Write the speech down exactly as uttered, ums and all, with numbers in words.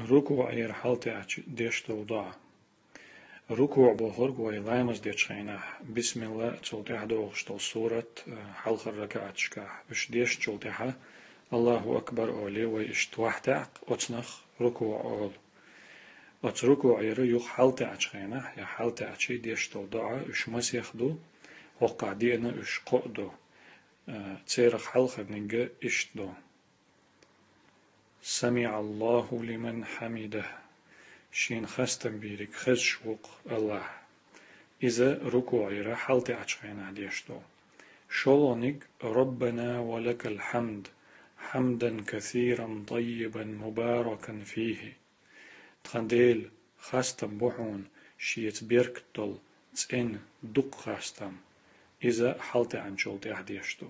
РукуӀера хьалтаӀачи деш дола доӀа. РукуӀ бохург вай ламаз дечу хенахь, бисмилла, цул тӀаьхьа догӀуш долу сурат, э, хьалхара ракаӀаташкахь. Уьш дешначул тӀаьхьа, Аллаху акбар олий, вай иштта вахьтаьӀаккха, оцунах рукуӀ олу. Оцу рукуӀера юха хьалтаӀачу хенахь, я хьалтаӀачи деш долу доӀа, уьш масех ду, хӀокхахь деана уьш кхоъ ду. Э, церах хьалхарниг иштта ду. «Сами'аллаху лиман хьамидах», шена хастам бийриг хезаш ву-кх Аллахь. Иза рукуӀера хьалтаӀачу хенахь деш ду. ШолгӀаниг: «Раббана ва лакал хьамд, хьамдан касиран таййибан мубаракан фийхи». Тхан Дела, хастам бу хьуна шеца беркат долу, цӀена, дукха хастам. Иза хьалтаьӀначул тӀаьхьа деш ду.